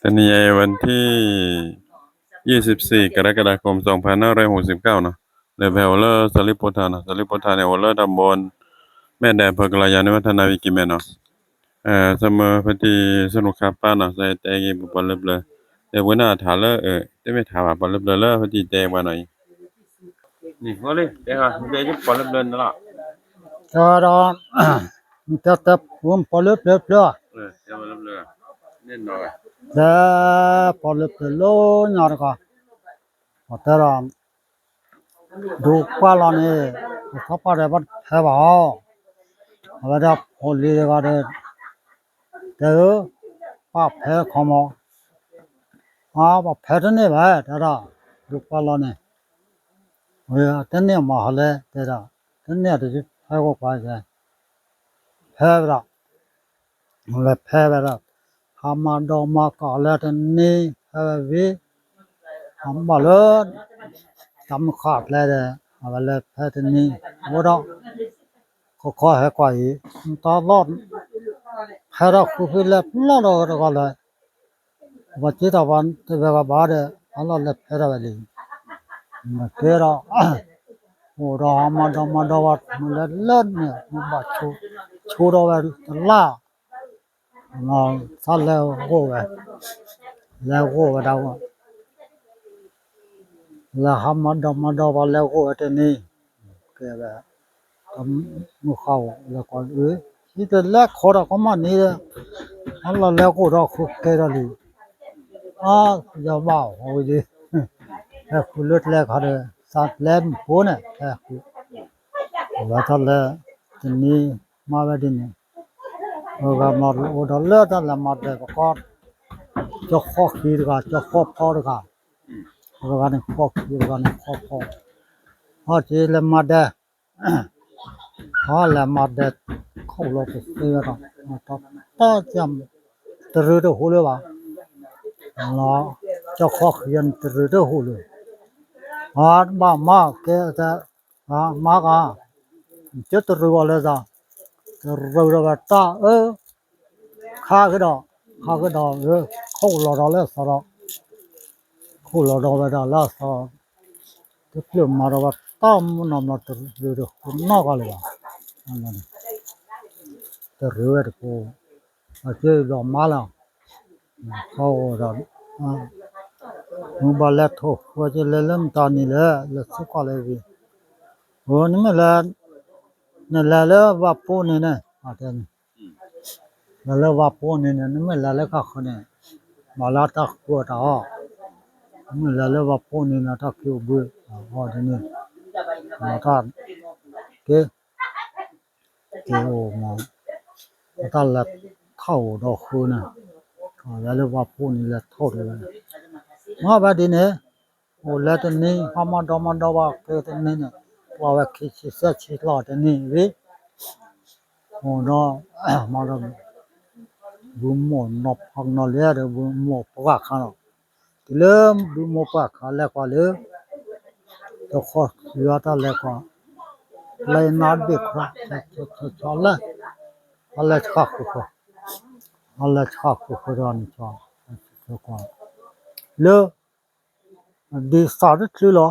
တနံၤအံၤ วันที่ยี่สิบสี่ กรกฎาคม สองพันห้าร้อยหกสิบเก้า နီၤ, လၢပဟဲအိၣ်လၢစၤလံၣ်ဖိထၣ်နီၤ, စၤလံၣ်ဖိထၣ်န့ၣ် အိၣ်လၢတၢ်ဘိ မဲၢ်ဒဲး ဖၢကလီၤယၤန့ၣ် ဝဲထၣ်နၢ်ဝံၣ်ကံၤမဲနီၤ, ဆၢမုၢ်ဖါတံၢ် ဆၢနူၤခါပၢ်နီၤ, စတဲက့ၤပပှၤလၢပျၢၤ, ဒီးပဝဲန့ၣ်အထးလၢ တမ့ၢ်ထးဘၣ် ပှၤလၢပျၢၤလၢဖါတံၢ်တဲပှၤနီၤအံၤ, န့ၣ် တဲပှၤလၢပျၢၤန့ၣ်လီၤ, တဲဒီး တဲတဲ ပှၤလၢပျၢၤပျၢၤ, တဲပှၤလၢပျၢၤလၢညါတဂၤ, ပှၤတဲဒီး ဒူပှၢ်လီၤန့ၣ် ပှၤသးပှၢ်ဒီးဘၣ်တဖဲဘၣ်အီၤ, အဝဲဒၣ်ဖိလံၤတဂၤဒီး တဲဧၢ, ပၢ်ဖဲခီမီၤ, အါ ပှၤဖဲတန့ၢ်ဘၣ် တဲဒၣ်, ဒူပှၢ်လီၤန့ၣ်, ဝဲတန့ၢ်မၤဟီလဲၣ် တဲဒၣ်, တန့ၢ်တဖဲကိးပှၤ ဖဲဝဲဒၣ် လဲၤဖဲဝဲဒၣ်, ဟးမၤဒီးမၤကီးလၢတနံၤ ဖဲဝဲဝံၤ, အဘၣ်လၢ တၢ်မုၢ်ဃၢ်ကျဲဒီး အဝဲလဲၤဖဲတနံၤ, အဝဲဒီး ခီခီဟဲကွၢ်အံၤ တၢ်လီၢ် ဖဲထီၣ်ဃုဖံလဲၤပျီၢ်ဒီးတဂီၤလၢ ပှၤစ့တၢ်ပှၤတဝဲကဘၣ်ဒီး အလီၢ်လဲၤဖဲထီၣ်ဝဲလံ, ကဲဒီး အိၣ်ဒီးဟးမၤဒီးမၤဒီးဝဲ မ့ၢ်လဲၤလၢန့ၣ် မ့ၢ်ဘၣ်ဆိ ဆိဒီးဝဲတလါ, သးလဲၤဂိၢ်ဝဲ, လဲၤဂိၢ်ဝဲဒၣ်ဝဲ လဲၤဟးမၤဒီးမၤဒီးဝဲ လဲၤဂိၢ်ဝဲတနံၤ, ကဲဝဲ မုၢ်ဃၢ်အိၣ်လဲၤကွၢ်အၢ, ဟံၣ်တလဲၤခိးဒီးကမၣ်န့ၣ်ဒီး အလီၢ်လဲၤဂိၢ်ဒီးဃုကဲဒီးလံ, အါ ယဘၣ်ဝဲဒၣ်, ဟဲဃုလၢကျဲခါဒီး သးကျဲမုၢ်ဖိန့ၣ် ဟဲဃု, အဝဲတၢ်လဲၤ တနံၤမၤဝဲဒ်န့ၣ်, အဂၤမၤအိၣ်ဒီးလၢတၢ်လဲၤမၤဒဲးပကီၢ်, ကၠီဃီၣ်ဃံတဂၤ ကၠီဃီၣ်ဖီတဂၤ, တဂၤန့ၣ်ဃီၣ်ဃံ တဂၤန့ၣ်ဃီၣ်ဖီ, ဟီၣ်က့ၤလဲၤမၤဒဲး ဟီၣ်လဲၤမၤဒဲး ခိၣ်လီၤပသ့ဝဲဒီး တၢ်ကၢ် တရံးတဟူးလၢၤဘၣ်, ကၠီဃီၣ်ဃံန့ၣ် တရံးတဟူးလၢၤ, အဘၣ်မၤကဲ မၤဂၤ, ကၠီတရံးအီၤလၢၤသး, တရံးဒီးဝဲတၢ်အၢ ခါကဒီး, ခါကဒီး ခိၣ်လီၤဒီးလၢအသီဒီး, ခိၣ်လီၤဒီးဝဲဒၣ်လၢအသီ, တချုးမၤဒီးဝဲတၢ်မနီၤမနီၤ တရံးတဟူးနီတဂၤလၢၤဘၣ်, တရံးဝဲတပူၤ, အက့လီၤမါလီၤ, ဃီအိၣ်ဒီး မုၢ်ဘၣ်လဲၤထိၣ်ဃုာ်က့ၤလဲၤလၢမတၤနံၤလဲၣ် လဲၤဆူကီၢ်လဲၣ်ဂ့ၤ, အၢ နမ့ၢ်လဲၤ, နလဲၤလၢဝၤပိန့ၣ်န့ၣ်, တဲန့ၣ် လဲၤလၢဝၤပိန့ၣ်န့ၣ် နမ့ၢ်လဲၤလၢကီၢ်ဃုာ်န့ၣ်, မၤလၢတၢ်ဃုအီၣ်တၢ်အီၣ်, နမ့ၢ်လဲၤလၢဝၤပိန့ၣ်န့ၣ် တၢ်က့အိၣ်ဘှံး, အီၣ်ဒ်န့ၣ်, မၤတၢ်က့ က့အိၣ်မး, အတၢ်လဲၤထီၣ်အိၣ်ဒီးဃုန့ၣ်, လဲၤလၢဝၤပိန့ၣ်လဲၤထီၣ်ဒီးဝဲ, မ့ၢ်ဘၣ်ဒ်န့ၣ်, အိၣ်လဲၤတနံၤ ဟးမၤဒီးမၤဒီးဝဲက့တနံၤန့ၣ်, ကွၢ်ဝဲခံဆံသၢဆံလီၤတနံၤဝံၤ, အိၣ်ဒီး မၤဒီး ဘုမိၢ်နီၢ်ဖးနီၢ်လံဒီး ဘုမိၢ်ပှၢ်ခါလီၤ, တုၤလၢဘုမိၢ်ပှၢ်ခါလဲၤကွၢ်လၢ တခီဆံးအတၢ်လဲၤကွၢ်, လဲၤနါဘ့ၣ်ခရၣ်လဲၤ, အလဲၤဆှၣ်ဃုာ်ဃုာ်, အလဲၤဆှၣ်ဃုာ်ဃုာ်ဒီးန့ၣ်, လၢ ဒ်သးတချုးလီၤ,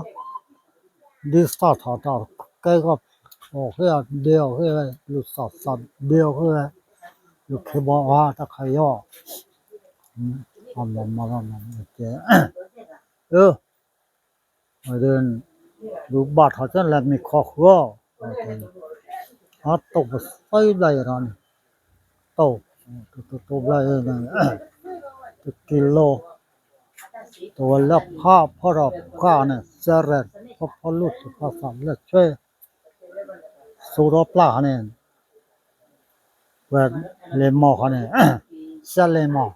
ဒ်သးထီၣ်တၢ်ကဲဂီၢ်, အီၣ်ဃ့ၢ်အီၤဒ့အီၣ်ဃ့ၢ်ဝဲ, လူၤသးသးဒ့အီၣ်ဃ့ၢ်ဝဲ, လူၤခ့ဘီအီၤတၢ်ခါအံၤအီၤ, အမၤမၤလီၤမၤကဲ, အၢ ဒုးဘၣ်ထီၣ်ကလဲၤမ့ၤခီဃုာ်အီၤ, အတိၢ်ပသံဘျီယၤဒီးန့ၣ်, တိၢ်, တိၢ်တိၢ်ဘျီယၤန့ၣ်, တကံလိ, တဝဲလၢဖးဖီၣ်ဒီးဖးန့ၣ် စဲရဲၣ် ဖီဖီလူၢ်သ့ၣ်ဖီသးလဲၣ်ဆွဲ, သိဒီးပျၢ်ဃီန့ၣ်, ဝဲလ့မီၢ်ဃီန့ၣ်, စဲလ့မီၢ်,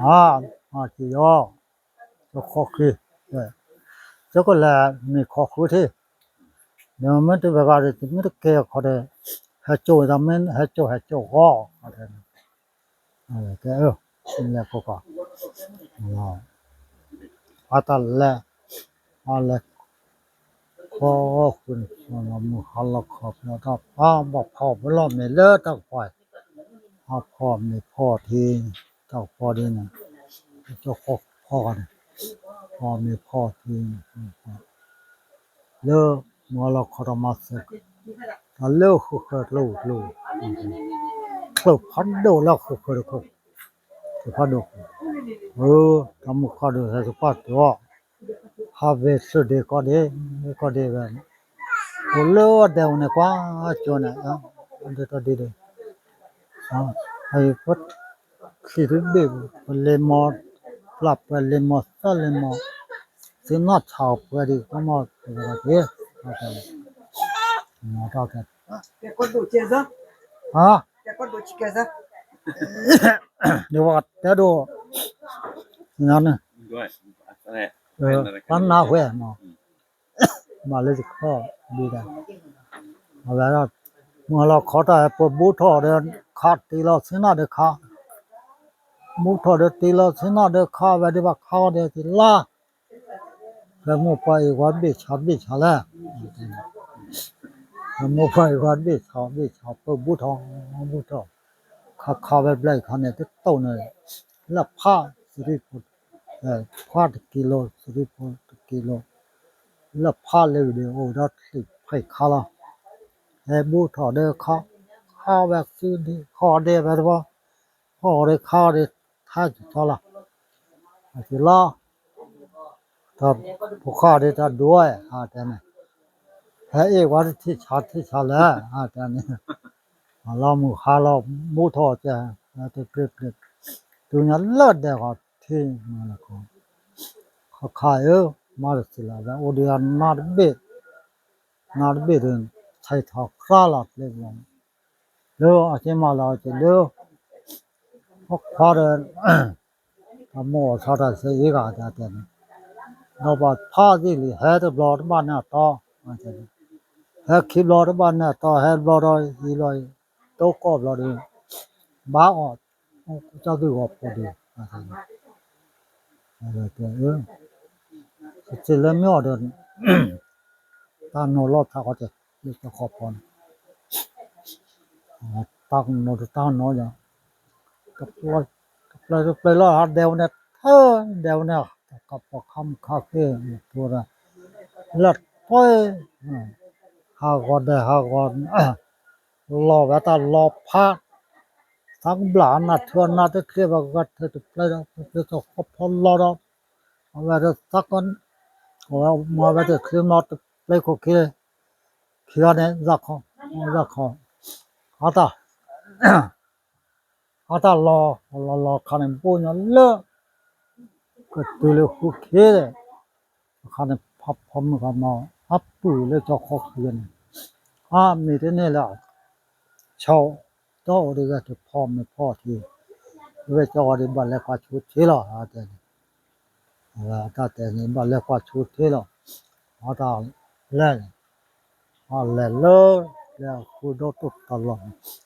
အါ, အါက့ၤယီၤ, တခီဃုာ်, ကကလဲၤမ့ၤခီဃုာ်ထံၣ်, ဒီးမ့ၢ်တဝဲဂၤဒီး မ့ၢ်တကဲခီဒီး, ဟဲကၠိဝဲဒၣ်မ့ၢ်ဟဲကၠိဟဲကၠိဂီၢ်, ကဲ, လဲၤကီကီ, အတၢ်လဲၤ, အလဲၤ, ခီဃုာ်န့ၣ် မုၢ်ဟါလီၤခီဖျိတၢ်ဖးဘၣ်ဖီၣ်ဖဲလီၤမ့ၤလၢတၢ်ကပၤ, ဟးဖီၣ်မ့ၤဖီၣ်ထံ တၢ်ကပီၤဒ်န့ၣ်, ကၠီဖီဃီန့ၣ်, ဖီမ့ၤဖီထံ, လၢမုၢ်လီၤခီထီၣ်မၤစၢၤ, တၢ်လၢဃုာ်ဃၢၤကျိၤကျိၤ, ချၢၣ်ဖးဒိၣ်လၢဃုာ်ဃၢၤတခိၣ်, ချၢၣ်ဖးဒိၣ်, အၢ တၢ်မုၢ်ဃီဒိၣ်ဟဲကပၢ်တၢ်အီၣ်, ဟးဝ့ၤဆၢၣ်ဒ့ၣ်ကီၢ်ဒ့ၣ်, ကီၢ်ဒ့ၣ်ဝဲ, အိၣ်လၢအဒဲအိၣ်န့ၣ်ကွၢ်ကၠိန့ၣ်, ဒ်တဒ်ဒ် ပချံၣ်တဘ့ၣ်, ပလ့မီၤ, ပျၢ်ပှဲၤလ့မီၤ သၢလ့မီၤ, သုနီၢ်ဆၣ်အီၤပှဲၤဒံး ကမီၢ်တဂၤတက့ၢ်, မတၢ်ကဲ, ဟါ, ဒ်ဝဲတဲဒိၣ်, န့ၣ်, ပှၤနၢ်ဟဲမး ဘၣ်လၢတခီဒ်ဒီး, အဝဲဒၣ်, မုၢ်လီၤခီတၢ်ဟဲပှၤဘူးထီၣ်ဒီးခး တ့လီၤဆ့နၢ်ဒီးခး, ဘူးထီၣ်ဒီးတ့လီၤဆ့နၢ်ဒီးခး ဝဲဒၣ်ဘၣ်ခးအီၤဒီးတ့လါ, ဖဲမိၢ်ပှၢ်အံၤဝဲဘ့ၣ်ဆးဘ့ၣ်ဆးလဲၣ်, ဖဲမိၢ်ပှၢ်အံၤဝဲဘ့ၣ်ဆးဘ့ၣ်ဆး ပှၤဘူးထီၣ်, ဘူးထီၣ်, ခးခးဝဲဘျဲၣ်ခါန့ၣ် တတိၢ်န့ၣ်, လၢဖးသရံၣ်ဖိ ဖးတကံလိၤ သရံၣ်ဖိတကံလိၤ, လၢဖးလၢဂ့ၤဒီးအိၣ်ဒီးချံၣ်ဖံးခါလီၤ, ဟဲဘူးထီၣ်ဒီးခါ, ခါဝဲစုဒံး ခီဒံးဝဲတဘီ, ခီဒံးခါဒံး ထါကံၢ်ထီလီၤ, အက့ၤလီၤ, တၢ်ဖိခါဒံးတၢ်ဒိၣ်ဝဲ အတဲန့ၣ်, ဟဲအ့ၣ်ဝဲတထံၣ်ဆးထံၣ်ဆးလဲၣ် အတဲန့ၣ်, အလီၤမုၢ်ဟါလီၤ ဘူးထီၣ်ကဲ, တပျ့ၤပျ့ၤ, တုၤညါလၢဒဲးဃီထံၣ်မးလီၤ, ခါခါအၢ, မၤတစံးလီၤ ဝဲအိၣ်ဒံးအနၢ်တဘ့ၣ်, နၢ်တဘ့ၣ်ဒီး, ဆဲးထီၣ်ကြၢလီၤကျဲလီၤ, လၢအက့ၤမးလီၤက့ၤလၢ ဟီၣ်ခွါဒီး, တၢ်မိၣ်အီၤဆီတၢ်ဆၢအ့ၣ်ဂၤတဲန့ၣ်, ဒီးပှၤဖးသ့ၣ်လံ ဟဲတဘျီတဘၣ်န့ၣ်အတီ, ဟဲခံဘျီတဘၣ်န့ၣ်အတီ ဟဲဘျီဒီးအံၤဘျီအံၤ, တိကိးဘျီဒီး, ဘၣ်အီၣ်, ကၢ်သူၣ်ဂီၤဖိဒီး, တဲ, တစံးလၢမ့ၢ်အီၤဒီး တၢ်နီၤလီၤထးဃီတဲ, လၢကၠီဃီဖီန့ၣ်, တၢ်နီၤတၢ်နီၤယၤ, တပျဲၢ်တပျဲၢ်လီၤ ဟးဒဲးဝဲန့ၣ်, ထၢဒဲးဝဲန့ၣ်, တၢ်ကပီၤခါမုၢ်ခါဃ့, လၢပှဲၤ, ဟးဂီၤဒဲးဟးဂီၤ, လီၤဝဲတၢ်လီၤဖး, သးကဘျၣ်အနၢ်ထၢအနၢ်တချ့ဘၣ် ကဂၤထၢတပျဲၢ်ဒီး တပျဲၢ်ကၠီဃီဖီလီၤဒီး, အဝဲဒၣ်သးက, အဝဲမၤဝဲတချ့မီတပျဲၢ်ခိၣ်ခံ, ခံဂၤန့ၣ် ယၢ်ခီ, ယၢ်ခီ, အတၢ်, အတၢ်လီၤ, လီၤလီၤခါန့ၣ် ဘိၣ်ညီလၢ ကတုၤလၢဃုခ့, အခါန့ၣ် ဖးဖီမုၢ်ဂၤနီၤ အပုၢ်လၢကၠီဃီဃံန့ၣ်, အမ့ၢ်တန့ၢ်လၢ, ဆီ, တၢ်အိၣ်ဒံးဂၤတဖီမ့ၢ်ဖီထံ, ဝဲကၠီဃီဒံးဘၣ်လဲၤကွၢ်ဆူထံလီၤ အတဲန့ၣ်, အဝဲတၢ်တဲန့ၣ် ဘၣ်လဲၤကွၢ်ဆူထံလီၤ, အတၢ်လဲၤန့ၣ်, အလဲၤလၢ, လဲၤဃုာ်ဒီးတိၢ်တၢ်လီၢ်န့ၣ်,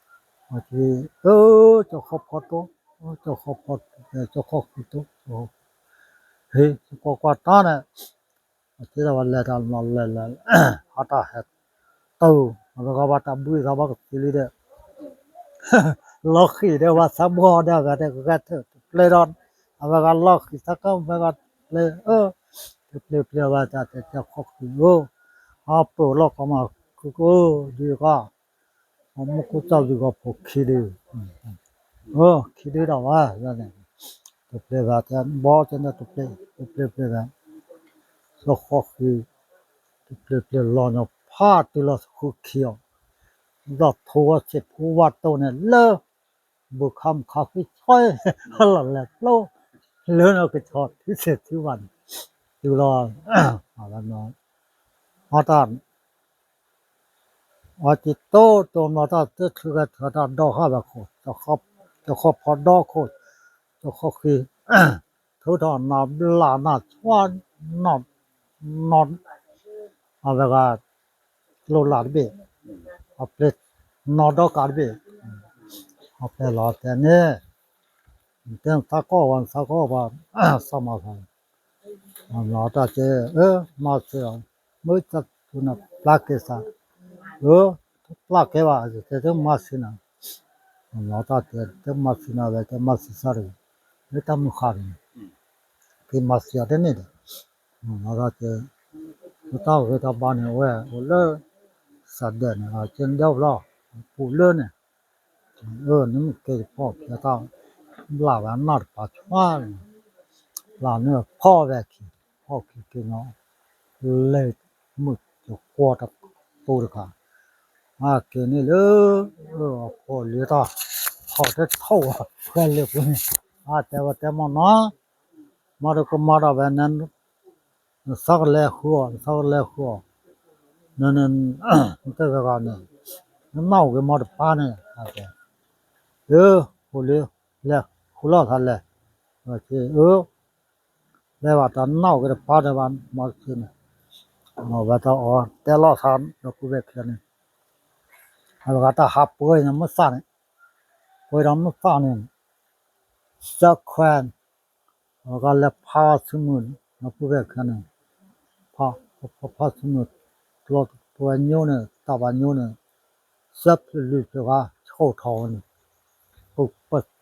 အ, ကၠီဃီဖီတိ, ကၠီဃီဖီ, ကၠီဃီဃံတိ, ဟ့ၣ်, ကွၢ်ကွၢ်တၢ်န့ၣ်, အက့ဒၣ်ဝဲလဲၤတၢ်လီၤလဲၤလဲၤ, အတၢ်ဟဲ, တၢ်, အဝဲဂၤဘၣ်တၢ်ဘှံးသးဘၣ်ကသံလံဒီး လီၤဃံၤဒီးဝဲသးဘှီဒီး အဝဲတဂၤထၢၣ်တပျဲၢ်ဒီး, အဝဲဂၤလီၤဃံၤသးကီၢ်ဝဲဂၤပျဲၢ်, တပျဲၢ်ပျဲၢ်ဝဲတၢ်တဲကၠီဃီဃံဧၢ, အပၢၢ်လီၤကီမး ကုကိဒုကီၢ်, အမူခိၣ်ကၠီၣ်ဒုကီၢ်ဖိခံဒု, ခံဒုဒီးဝဲ, တပျဲၢ်ဝဲတဲဘီကန့ၣ်တပျဲၢ်, တပျဲၢ်ပျဲၢ်ဝဲ, ကၠီဃီဃံ, တပျဲၢ်ပျဲၢ်လီၤညီဖးတုၤလီၤဃုခံအီၤ, ဒီးထိဝဲဆံးဖိဝဲတိၢ်န့ၣ်လၢ, ဘုခါမုၢ်ခါဃံဆှီ, လီၤလဲၤကျိ, လၢနီၢ်ကဆီထံဆဲးထံဝဲန့ၣ်, တုၤလီၤ, အတၢ် အက့တိတိမီၤတၢ်တချုးဂဲၤထၢၣ်တၢ်ဒီဃာ်ဘၣ်ခိၣ်, ကၠီဃီဖီဒီခိၣ်, ကၠီဃီဃံ, ထုးထီၣ်နၢ်ဘျၣ်နၢ်ဆွါ, နီၢ်, နီၢ်, အဝဲဂၤ, ကျိလၢ်တဘ့ၣ်, အပျဲၢ်, နီၢ်ဒီကးတဘ့ၣ်, အပျဲၢ်လီၤတဲာ်န့ၣ်, တဲနသးကီၢ်ဝဲနသးကီၢ်ဝဲ, သးမၤဖး အတၢ်တဲ, မၤစၢၤ, မ့ၢ်တၢ်သူနၤပျၢ်ကဲသး, အ, တပျၢ်ကဲဘၣ်, တဲတမၤစၢၤနၤ, အတၢ်တဲ တမၤစၢၤနၤဝဲ တမၤစၢၤသးတဂ့ၤ, လၢတၢ်မုၢ်ဃၢ်န့ၣ် က့ၤမၤစၢၤအီၤတန့ၢ်ဒီး မၤသးက့ၤ လၢတၢ်ဂ့ၤတၢ်ဘါန့ၣ် အဝဲအိၣ်လၢ စးဒၢးန့ၣ် က့ၤဒၢဖျီ ပူၤလၢန့ၣ် အၢ နမ့ၢ်ကဲယဖီၣ်ဖျဲးတၢ် ဘျၣ်ဝဲအနၢ်တပၤဆှါန့ၣ် ဘျၣ်န့ၣ်ဖီၣ်ဝဲခံ ဖီၣ်ခံက့ၤနီၤ လဲၤမုၢ်ကကွီၤတတိတခါ အက့ၤန့ၣ်လၢ အဖိလံတၢ် ဖီၣ်တထီၣ်ဝဲ ဖဲလၢပူၤန့ၣ် အတဲဝဲတဲမ့ၢ်နီၤ မၤတကမၤတၢ်ဝဲန့ၣ် နသးကလဲၤဃုအီၤ နသးကလဲၤဃုအီၤ န နတဲဝဲဂၤန့ၣ် နနၢ်အိၣ်က့ၤမီတပၤန့ၣ် အတဲ အၢ ဖိလံ လဲၤဃုလီၤသးလဲၤ အၢ လဲၤဘၣ်တၢ်နၢ်အိၣ်က့ၤတပၤဒီးဘၣ်မၤက့ၤန့ၣ် အဝဲတၢ်အီၤတဲလီၤသးဒီပုၢ်ဝဲၢ်ခံဂၤန့ၣ် အဝဲဂၤတၢ်ဟးပှဲၤန့ၣ်မုၢ်သၣ်န့ၣ် ပှဲၤဒီးမုၢ်သၣ်န့ၣ် စၢခွဲ အဝဲဂၤလဲၤဖးဝဲဆူမုၢ် ဒီပုၢ်ဝဲၢ်ခံဂၤန့ၣ် ဖး ဖးဆူမုၢ် ကျီပှဲၤညိန့ၣ် တၢ်ဘၣ်ညိန့ၣ် စၢဖျုးလွံၢ်ဖျုးဂၤ ဆိၣ်ထီၣ်ဝဲန့ၣ်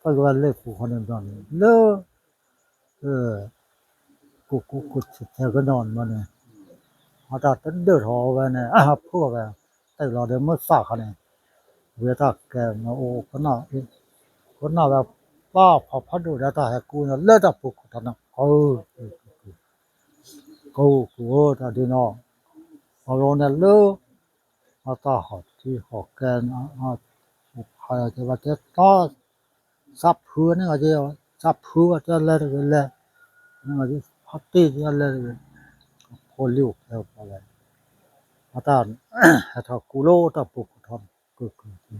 ပဝဲလၢပူၤဃီန့ၣ်ဘျီန့ၣ် လၢ ကိးကိးဆဲးဆဲးကဒီးန့ၣ် အတၢ်တဒၢၣ်ထီၣ်ဝဲန့ၣ် အဖုၣ်အီၤဝဲ တၢ်လီၤဒီးမုၢ်သၣ်ခါန့ၣ် ဝံၤတၢ်ကဲမ့ၢ်အိၣ် ကနၣ်ဝဲ ပှၤဖးဖးဒိၣ်ဒီးတၢ်ဟဲကူန့ၣ် လၢတၢ်ပူၤခိၣ်ထီၣ်န့ၣ် ကူ ကူ ကူ ကူ တၢ်ဒ်န့ၣ် အဝဲန့ၣ်လၢ အတၢ်ဟီၣ်ထံဟီၣ်ကဲ ဖးကဲဘၣ်တဲ သးဖုန့ၣ် သးဖုဘၣ်တဲလဲၤတဂ့ၤလဲၤ ဖးတ့ၢ်တဲလဲၤတဂ့ၤ ဖိလံအိၣ်ဖဲပှၤလဲၣ် အတၢ်ဟဲထီၣ်ကူလၢတၢ်ပူၤခိၣ်ထီၣ်န့ၣ် ကူ ကူ ကူ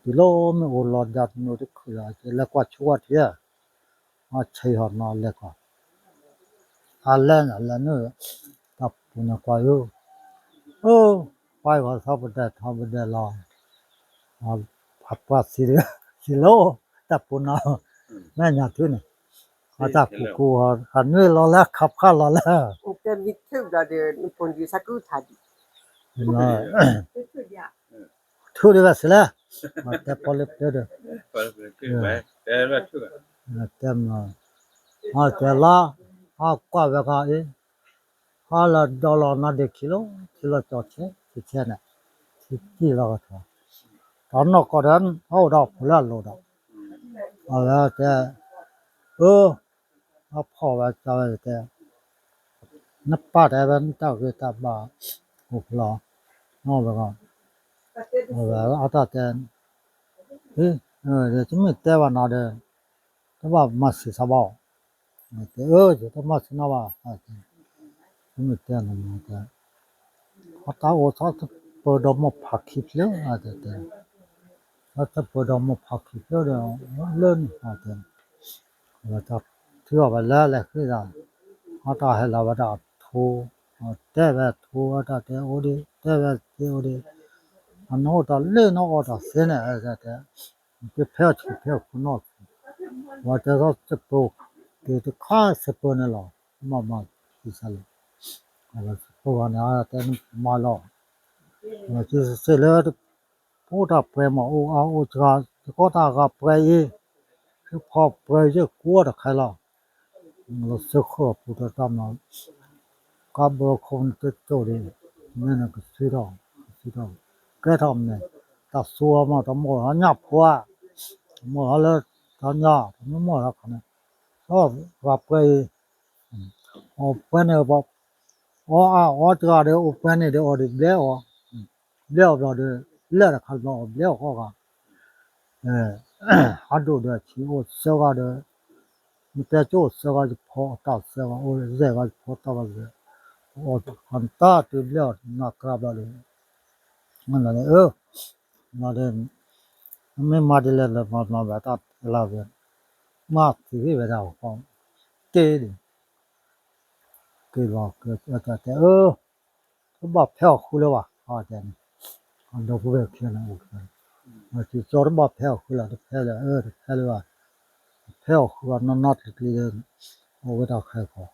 တုၤလီၤမ့ၢ်အိၣ်လီၤဒၣ်တနုၤတခုၣ်လီၤ ကလဲၤကွၢ်ဆိကွၢ်ထံၣ် အဆံးဟီၣ်နီၤလဲၤကွၢ် အလဲၤန့ၣ်လဲၤန့ၣ် တၢ်ပူၤန့ၣ်ကွၢ်ယိၣ် အိၣ် ပှၤဂီၤထီၣ်ပဒဲးထီၣ်ပဒဲးလီၤ ဖးပှၢ်သံ သံလီၤ တၢ်ပူၤနီၤ မဲာ်ညါထုန့ၣ် အတၢ်ပူၤကူ ဟးနွံလီၤလၢခါဖးလီၤလၢ ထုဒံးဘၣ်စ့လဲၣ် တဲပီလၢပျဲဒီး တဲမ့ၢ် တဲလါ အကွၢ်ဝဲခါအံၤ ဟါလၢဒီလီၤနါဒ့ခံလီၤ ခံလီၤကၠီဆဲး ဆဲးဆဲးန့ၣ် ထံကံၢ်လီၤကထီၣ် တနီၢ်ကီၢ်ဒီး အအိၣ်ဒီးဖိလၢအလိၤဒီး အဝဲတဲ အၢ အဖီၣ်ဝဲကၢဝဲတဲ နပၢ်တဲဝဲနတၢ်ဂ့ၤတၢ်ဘၣ် အိၣ်ဖျီ နီၢ်ဝဲဂီၢ် အဝဲအတၢ်တဲ တမ့ၢ်တဲဘၣ်နၤဒီး တဘၣ်မၤဆံးဆါဘၣ်အီၤ တဲ အၢ ယတမၤဆံးနီၤဘၣ် တမ့ၢ်တဲနၤတဲ အတၢ်အိၣ်ဆီတပၢၤဒီးမိၢ်ဖးခံဖျၢၣ် တဲ ဆီတပၢၤဒီးမိၢ်ဖးခံဖျၢၣ်ဒီး လၢန့ၣ်တဲ ဝဲတၢ်ထုအီၤဝဲလၢလဲၤဃ့ၢ်သး အတၢ်ဟဲလီၤဝဲဒၣ်အထိ တဲဝဲအထိ အတၢ်တဲအိၣ်ဒံး တဲဝဲသ့အိၣ်ဒံး အနအိၣ်တၢ်လၢနအီၣ်တၢ်သ့န့ၣ် တဲ ကဖဲအီၣ်ဆံးဖဲအီၣ်ဃုနီၢ် ဝဲတဲထီၣ်စပၢၤ က့ၤတခါစပၢၤန့ၣ်လီၤ မၤမၤသံဆါလီၤ စပၢၤဂၤန့ၣ် တဲမၤလီၤ စ့လၢ ပအိၣ်တၢ်ပှဲၤမး အိၣ်အါအိၣ်စှၤ ယကီၢ်တၢ်ဂၤပှဲၤအံၤ သုဖီပှဲၤယဲၢ်ကွီၢ်တခါလီၤ လီၤစၢဃၢၤပူၤတၢ်မၤ ကါဘၢခိၣ်နတစိၢ်ဒံး မ့ၢ်နကဆံးထီၣ် ကဆံးထီၣ် ကဲထီၣ်မ့ၢ် တၢ်သူအီၤမး တမီၢ်ထီၣ်ညၣ်ဖိဧါ တမီၢ်ထီၣ်လၢ တၢ်ညၣ် တမီၢ်မီၢ်ထီၣ်ခါန့ၣ် ဆီၣ်ဂၤပှဲၤအံၤ အိၣ်ပှဲၤန့ၣ် အီအါအီတဂၤဒီး အိၣ်ပှဲၤန့ၣ်ဒီး အီၤဒီးဘျဲအီၤ ဘျဲအီၤဘျီဒီး လၢာ်တခါဘျီ အီၤဘျဲအီၤဃီဂၤ ဟးဒိၣ်ဒီး ဆံးအိၣ်စၢဂၤဒီး မ့ၢ်တဲကၠိအိၣ်စၢဂၤ ယဖီအတၢ်စၢဂၤ အိၣ်ယဲၢ်ဂၤ ယဖီတၢ်ဂၤစၢ အီၤတခါတၢ်တုၤဘျဲအီၤ နၢ်ကြၢးဘျီဒီး မ့ၢ်လီၤန့ၣ် အၢ လီၤဒီး မ့ၢ်မၤဒ်လဲၣ်လၢ မၤမၤဘၣ်တၢ်တဲလၢဝဲ မၤသံဝဲဒၣ်အီၤ က့ၤဒံး က့ၤလီၤ က့ၤတဲ အၢ တဘၣ်ဖဲအီၣ်ဃုလၢၤဘၣ် အတဲန့ၣ် အဒီပုၢ်ဝဲၢ်ခံဂၤန့ၣ်အိၣ် ကၠီတဘၣ်ဖဲအီၣ်ဃုလၢၤ တဖဲလၢၤ အၢ တဖဲလၢၤဘၣ် ဖဲအီၣ်ဃုဘၣ်နီၢ်နီၢ်ကျံၤကျံၤဒီး အဝဲတၢ်ခဲကီၢ်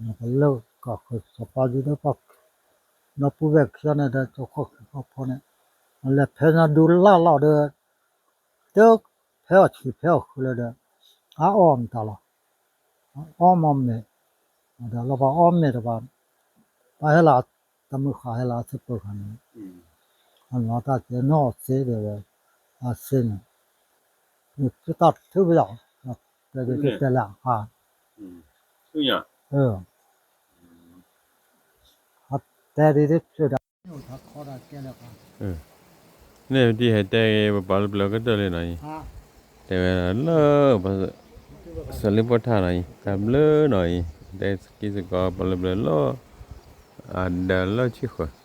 နကလၢကၢ်ဃုစီၤပၤဒ်ဒီး ဒီပုၢ်ဝဲၢ်ခံဂၤန့ၣ်ဒီး ကၠီခီၣ်ခံဖီဖိန့ၣ် အလဲၤဖဲညါဒူလၢ်လီၤဒီး တဖဲအီၣ်ဆံးဖဲအီၣ်ဃုလၢၤဒီး အအီၣ်မတၤလီၤ, အီၣ်မ့ၤ, ဒီးလီၤပှၤအီၣ်မ့ၤဒီးပှၤ, ပှၤဟဲလီၤ, တၢ်မုၢ်ဃာ်ဟဲလီၤအဆၢပၢၤခါန့ၣ်, အနီၢ်တၢ်ကဲနီၢ်စ့ဒီး, အစ့န့ၣ်, နကတၢ်ထုဘၣ်ယၤ, တဲဒ်တဲလၢ, တဲဒ်တဖျၢၣ်ဒၣ် န့ၣ်ဒ်ဟဲတဲဂ့ၤ ပပှၤလၢပျၢၤကတၢၢ်လံနီၤအံၤ, တဲဝဲလၢ, စီၤလ့ပီထၣ်နီၤအံၤ တၢ်ဘျုးနီၤအံၤ တဲသကိးပှၤလၢပျၢၤလီၤ, အဒၢးလၢဆံဃၢၤ,